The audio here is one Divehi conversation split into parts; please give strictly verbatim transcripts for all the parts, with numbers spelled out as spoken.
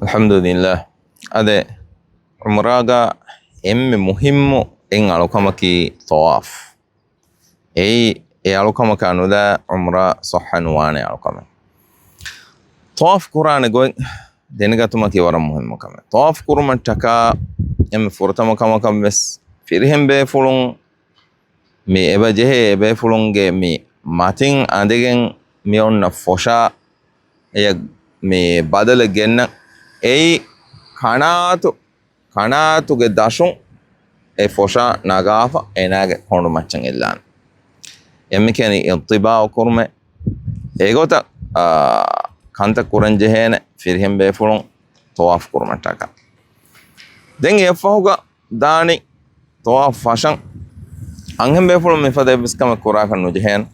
އަލްޙަމްދުލިއްލާހް. އަދެ ޢުމްރާގަ އެންމެ މުހިއްމު އެއް އަޅުކަމަކީ ޠަވާފް. އެއީ އެ އަޅުކަމަކާ ނުލާ ޢުމްރާ ޞައްޙަ ނުވާނެ އަޅުކަމެއް. ޠަވާފް ކުރާނެ ގޮތް ދެނެގަތުމަކީ ވަރަށް މުހިއްމު ކަމެއް. ޠަވާފް ކުރުމަށްޓަކާ އެންމެ ފުރަތަމަ ކަމަކަށް ވެސް ފިރިހެން ބޭފުޅުން މި އެބަ ޖެހޭ އެބޭފުޅުންގެ މި މަތިން އަނދެގެން މި އޮންނަ ފޮށާ އެޔަށް މި ބަދަލެއް ގެންނަން. އެއީ ކަނާތު، ކަނާތުގެ ދަށުން އެ ފޮށާ ނަގާފަ އޭނާގެ ކޮނޑު މައްޗަށް އެއްލާނެ. އެ މި ކިޔަނީ އިންތިބާއު ކުރުމެއް. އެގޮތަށް، އާ، ކަންތައް ކުރަން ޖެހޭނެ ފިރިހެން ބޭފުޅުން ޠަވާފް ކުރުމަށްޓަކާ. ދެން އެއަށްފަހުގަ ދާނީ ޠަވާފު ފަށަން. އަންހެން ބޭފުޅުން މިފަދަ އެއްވެސް ކަމެއް ކުރާކަށް ނުޖެހޭނެ.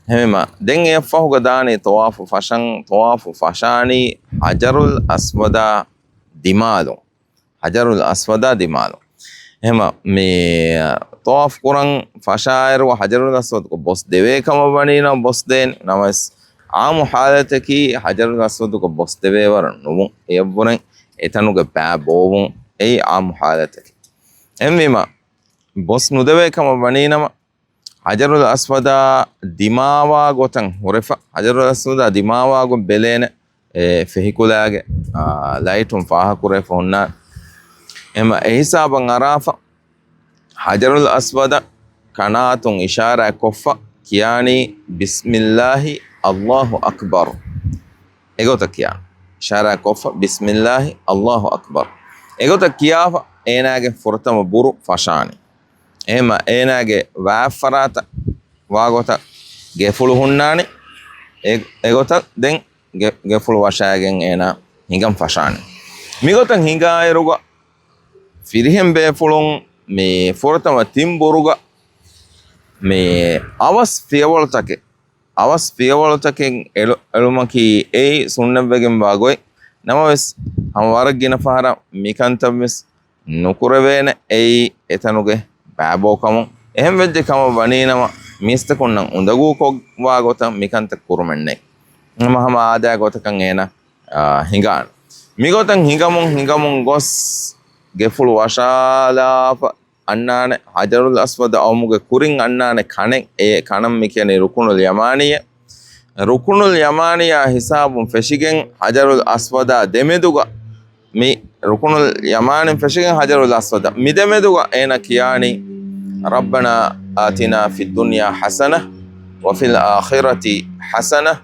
އެހެންވީމަ، ދެން އެއަށްފަހުގަ ދާނީ ޠަވާފު ފަށަން. ޠަވާފު ފަށާނީ ހަޖަރުލް އަސްވަދާ ދިމާލުން. ހަޖަރުލް އަސްވަދާ ދިމާލުން. އެހެންވީމަ، މި ޠަވާފު ކުރަން ފަށާއިރު ހަޖަރުލް އަސްވަދުގަ ބޮސް ދެވޭ ކަމަށް ވަނީނަމަ ބޮސް ދޭނެ. ނަމަވެސް، އާއްމު ޙާލަތަކީ ހަޖަރުލް އަސްވަދުގަ ބޮސް ދެވޭ ވަރަށް ނުވުން. އެއަށްވުރެން އެތަނުގެ ބައި ބޯވުން. އެއީ އާއްމު ޙާލަތަކީ. އެހެންވީމަ، ބޮސް ނުދެވޭ ކަމަށް ވަނީނަމަ، ހަޖަރުލް އަސްވަދާ ދިމާވާ ގޮތަށް ހުރެފަ، ހަޖަރުލް އަސްވަދާ ދިމާވާ ގޮތް ބެލޭނެ، އެ، ފެހިކުލާގެ، އާ، ލައިޓުން ފާހަކުރެފަ ހުންނާނެ. އެހެންވީމަ، އެ ހިސާބަށް އަރާފަ، ހަޖަރުލް އަސްވަދަށް ކަނާތުން އިޝާރާތް ކޮށްފަ ކިޔާނީ، ބިސްމިއްލާހި އައްލާހު އަކްބަރު. އެގޮތަށް ކިޔާނެ. އިޝާރާތް ކޮށްފަ، ބިސްމިއްލާހި އައްލާހު އަކްބަރު. އެގޮތަށް ކިޔާފަ، އޭނާގެ ފުރަތަމަ ބުރު ފަށާނީ. އެހެންވީމަ، އޭނާގެ ވާފަރާތަށް ވާގޮތަށް ގެފުޅު ހުންނާނެ. އެ، އެގޮތަށް ދެން ގެ، ގެފުޅު ވަށާގެން އޭނާ ހިނގަން ފަށާނެ. މިގޮތަށް ހިނގާއިރުގަ ފިރިހެން ބޭފުޅުން މި ފުރަތަމަ ތިން ބުރުގަ މި އަވަސް ފިޔަވަޅުތަކެއް، އަވަސް ފިޔަވަޅުތަކެއް އެޅު، އެޅުމަކީ އެއީ ސުންނަތްވެގެންވާ ގޮތް. ނަމަވެސް، ހަމަ ވަރަށް ގިނަ ފަހަރަށް މިކަންތައްވެސް ނުކުރެވޭނެ. އެއީ އެތަނުގެ ބައިބޯކަމުން. އެހެން ވެއްޖެ ކަމަށް ވަނީނަމަ، މީސްތަކުންނަށް އުނދަގޫކޮށްވާ ގޮތަށް މިކަންތައް ކުރުމެއްނެތް. ހަމަ ހަމަ އާދައިގެ ގޮތަކަށް އޭނަ، އާ، ހިނގާނެ. މިގޮތަށް ހިނގަމުން ހިނގަމުން ގޮސް، ގެފުޅު ވަށާލާފަ އަންނާނެ. ހަޖަރުލް އަސްވަދަށް އައުމުގެ ކުރިން އަންނާނެ ކަނެއް. އެ ކަނަށް މި ކިޔަނީ ރުކުނުލް ޔަމާނީއެއް. ރުކުނުލް ޔަމާނީއާ ހިސާބުން ފެށިގެން ހަޖަރުލް އަސްވަދާ ދެމެދުގަ، މި ރުކުނުލް ޔަމާނީން ފެށިގެން ހަޖަރުލް އަސްވަދަށް މި ދެމެދުގަ އޭނަ ކިޔާނީ، رَبَّنَا آتِنَا فِي الدُّنْيَا حَسَنَةً وَفِي الْآخِرَةِ حَسَنَةً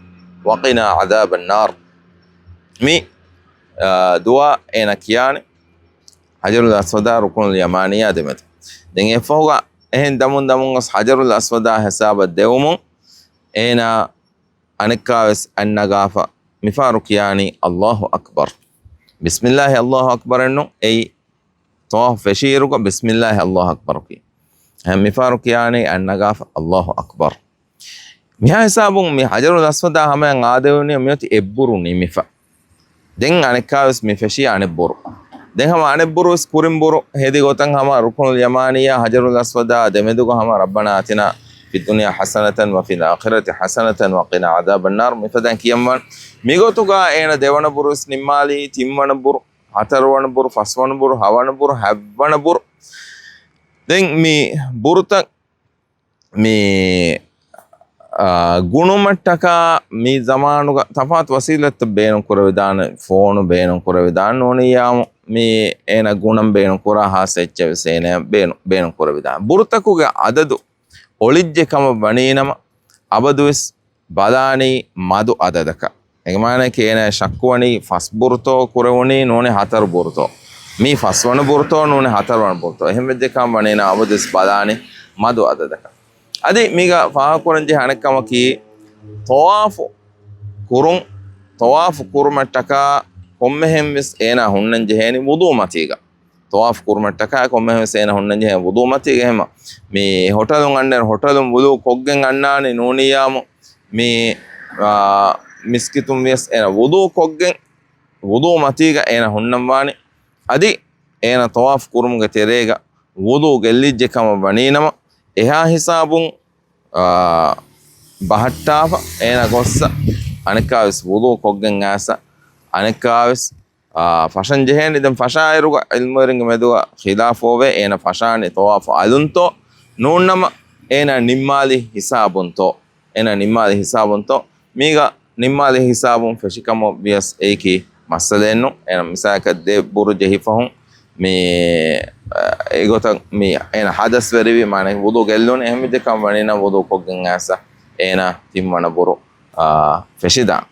وَقِنَا عَذَابَ النَّارِ. މި، އާ، ދުޢާ އޭނަ ކިޔާނެ ހަޖަރުލް އަސްވަދާ ރުކުނުލް ޔަމާނީއާ ދެމެދު. ދެން އެއަށްފަހުގަ އެހެން ދަމުން ދަމުން ގޮސް ހަޖަރުލް އަސްވަދާ ހިސާބަށް ދެވުމުން އޭނާ އަނެއްކާވެސް އަތްނަގާފަ މިފަހަރު ކިޔާނީ، އައްލާހު އަކްބަރު. ބިސްމިއްލާހި އައްލާހު އަކްބަރެއްނު. އެއީ ޠަވާފު ފެށިއިރުގަ ބިސްމިއްލާހި އައްލާހު އަކްބަރު ކިޔާ. އެހެން މިފަހަރު ކިޔާނީ އަތްނަގާފަ، އައްލާހު އަކްބަރު. މިހާ ހިސާބުން މި ހަޖަރުލް އަސްވަދާ ހަމަޔަށް އާދެވުނީ މިއޮތީ އެއްބުރު ނިމިފަ. ދެން އަނެއްކާވެސް މި ފެށީ އަނެއްބުރު. ދެން ހަމަ އަނެއްބުރުވެސް ކުރިން ބުރު ހެދި ގޮތަށް ހަމަ ރުކުނުލް ޔަމާނީއާ ހަޖަރުލް އަސްވަދާ ދެމެދުގަ ހަމަ رَبَّنَا آتِنَا فِي الدُّنْيَا حَسَنَةً وَفِي الْآخِرَةِ حَسَنَةً وَقِنَا عَذَابَ النَّارِ މިފަދައިން ކިޔަންވާނެ. މިގޮތުގަ އޭނަ ދެވަނަ ބުރުވެސް ނިންމާލީ، ތިންވަނަ ބުރު، ހަތަރުވަނަ ބުރު، ފަސްވަނަ ބުރު، ހަވަނަ ބުރު، ހަތްވަނަ ބުރު. ދެން މި ބުރުތައް މި، އާ، ގުނުމަށްޓަކާ މި ޒަމާނުގަ ތަފާތު ވަސީލަތްތައް ބޭނުން ކުރެވިދާނެ، ފޯނު ބޭނުން ކުރެވިދާނެ ނޫނިއްޔާމު، މި އޭނަ ގުނަން ބޭނުން ކުރާ ހާއްސަ އެއްޗެއް ވެސް އޭނަ ބޭނު، ބޭނުން ކުރެވިދާނެ. ބުރުތަކުގެ އަދަދު އޮޅިއްޖެ ކަމަށް ވަނީނަމަ، އަބަދުވެސް ބަލާނީ މަދު އަދަދަކަށް. އޭގެ މާނައަކީ އޭނަ ޝައްކުވަނީ ފަސް ބުރުތޯ ކުރެވުނީ ނޫނީ ހަތަރު ބުރުތޯ. މީ ފަސްވަނަ ބުރުތޯ ނޫނީ ހަތަރުވަނަ ބުރުތޯ. އެހެން ވެއްޖެ ކަމަށް ވަނީނަމަ އަބަދުވެސް ބަލާނީ މަދު އަދަދަކަށް. އަދި މީގަ ފާހަގަކުރަންޖެހޭ އަނެއް ކަމަކީ، ޠަވާފު ކުރުން، ޠަވާފު ކުރުމަށްޓަކާ ކޮންމެހެންވެސް އޭނާ ހުންނަން ޖެހޭނީ ވުޟޫ މަތީގަ. ޠަވާފު ކުރުމަށްޓަކާ ކޮންމެހެންވެސް އޭނަ ހުންނަން ޖެހޭ ވުޟޫ މަތީގަ. އެހެންމަ މި ހޮޓަލުން އަންނައިރު ހޮޓަލުން ވުޟޫ ކޮށްގެން އަންނާނީ ނޫނިއްޔާމު، މި، އާ، މިސްކިތުން ވިޔަސް އޭނަ ވުޟޫ ކޮށްގެން ވުޟޫ މަތީގަ އޭނަ ހުންނަން ވާނެ. އަދި އޭނަ ޠަވާފު ކުރުމުގެ ތެރޭގަ ވުޟޫ ގެއްލިއްޖެ ކަމަށް ވަނީނަމަ، އެހާ ހިސާބުން، އާ، ބަހައްޓާފަ އޭނަ ގޮއްސަ އަނެއްކާވެސް ވުޟޫ ކޮށްގެން އައިސް އަނެއްކާވެސް އާ، ފަށަން ޖެހޭނެ. ދެން ފަށާއިރުގަ ޢިލްމުވެރިންގެ މެދުގަ ޚިލާފުވެ، އޭނަ ފަށާނެ ތަވާފު އަލުންތޯ ނޫންނަމަ އޭނަ ނިންމާލި ހިސާބުންތޯ؟ އޭނަ ނިންމާލި ހިސާބުންތޯ؟ މީގަ ނިންމާލި ހިސާބުން ފެށިކަމަށް ވިޔަސް އެއީކީ މައްސަލައެއްނު. އޭނަ މިސާލަކަށް ދެ ބުރު ޖެހިފަހުން މި، އެގޮތަށް މި އޭނަ ޙަދަސްވެރިވި، މާނަ ވުޟޫ ގެއްލުން، އެހެންވެއްޖެކަމަށް ވަނީނަ ވުޟޫ ކޮށްގެން އައިސް އޭނަ ތިންވަނަ ބުރު، އާ، ފެށިދާން.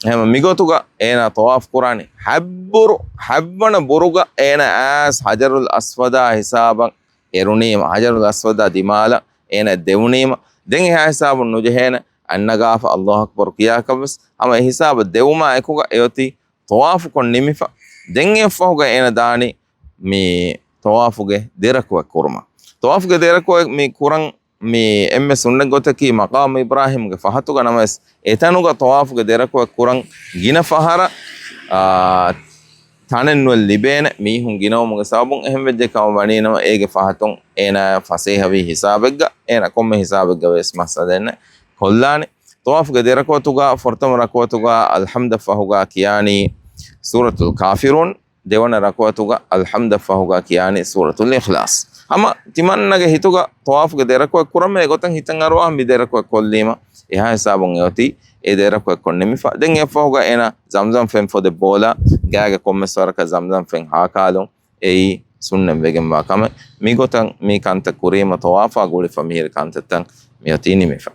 އެހެން މިގޮތުގަ އޭނަ ޠަވާފު ކުރާނީ ހަތްބުރު، ހަތްވަނަ ބުރުގަ އޭނަ އައިސް ޙަޖަރުލް އަސްވަދާ ހިސާބަށް އެރުނީމަ، ޙަޖަރުލް އަސްވަދާ ދިމާލަށް އޭނަ ދެވުނީމަ، ދެން އެހާ ހިސާބުން ނުޖެހޭނެ، އަންނަގާފަ އައްލާހު އަކްބަރު ކިޔާކަށްވެސް ހަމަ އެހިސާބަށް ދެވުމާ އެކުގަ އެއޮތީ ޠަވާފުކޮށް ނިމިފަ. ދެން އެއަށްފަހުގަ އޭނަ ދާނީ މި ޠަވާފުގެ ދެރަކުޢަތް ކުރުމަށް. ޠަވާފުގެ ދެރަކުޢަތް މި ކުރަން މި އެންމެ ސުންނަތް ގޮތަކީ މަޤާމު އިބްރާހީމްގެ ފަހަތުގަ ނަމަވެސް، އެތަނުގަ ޠަވާފުގެ ދެރަކުޢަތް ކުރަން ގިނަ ފަހަރަށް، އާ، ތަނެއް ނުވެ ލިބޭނެ މީހުން ގިނަވުމުގެ ސަބަބުން. އެހެން ވެއްޖެ ކަމަށް ވަނީނަމަ، އޭގެ ފަހަތުން އޭނާ ފަސޭހަވީ ހިސާބެއްގަ، އޭނާ ކޮންމެ ހިސާބެއްގަ ވެސް މައްސަލައެއް ނެތް ކޮށްލާނެ. ޠަވާފުގެ ދެ ރަކުޢަތުގަ، ފުރަތަމަ ރަކުޢަތުގަ އަލްޙަމްދަށް ފަހުގަ ކިޔާނީ ސޫރަތުލް ކާފިރޫން، ދެވަނަ ރަކުޢަތުގަ އަލްޙަމްދަށް ފަހުގަ ކިޔާނީ ސޫރަތުލް އިޚްލާޞް. ހަމަ ތިމަންނަގެ ހިތުގަ ޠަވާފުގެ ދެ ރަކުޢަތް ކުރަން އެގޮތަށް ހިތަށް އަރުވާ މި ދެ ރަކުޢަތް ކޮށްލީމަ، އެހާ ހިސާބުން އެއޮތީ އެ ދެ ރަކުޢަތް ކޮށް ނިމިފަ. ދެން އެއަށްފަހުގަ އޭނަ ޒަމްޒަމް ފެން ފޮދެއް ބޯލާ، ގާގެ ކޮންމެސް ވަރަކަށް ޒަމްޒަމް ފެން ހާކާލުން އެއީ ސުންނަތް ވެގެންވާ ކަމެއް. މިގޮތަށް މި ކަންތައް ކުރީމަ، ޠަވާފާ ގުޅިފަ މިހިރި ކަންތައްތައް މިއޮތީ ނިމިފަ.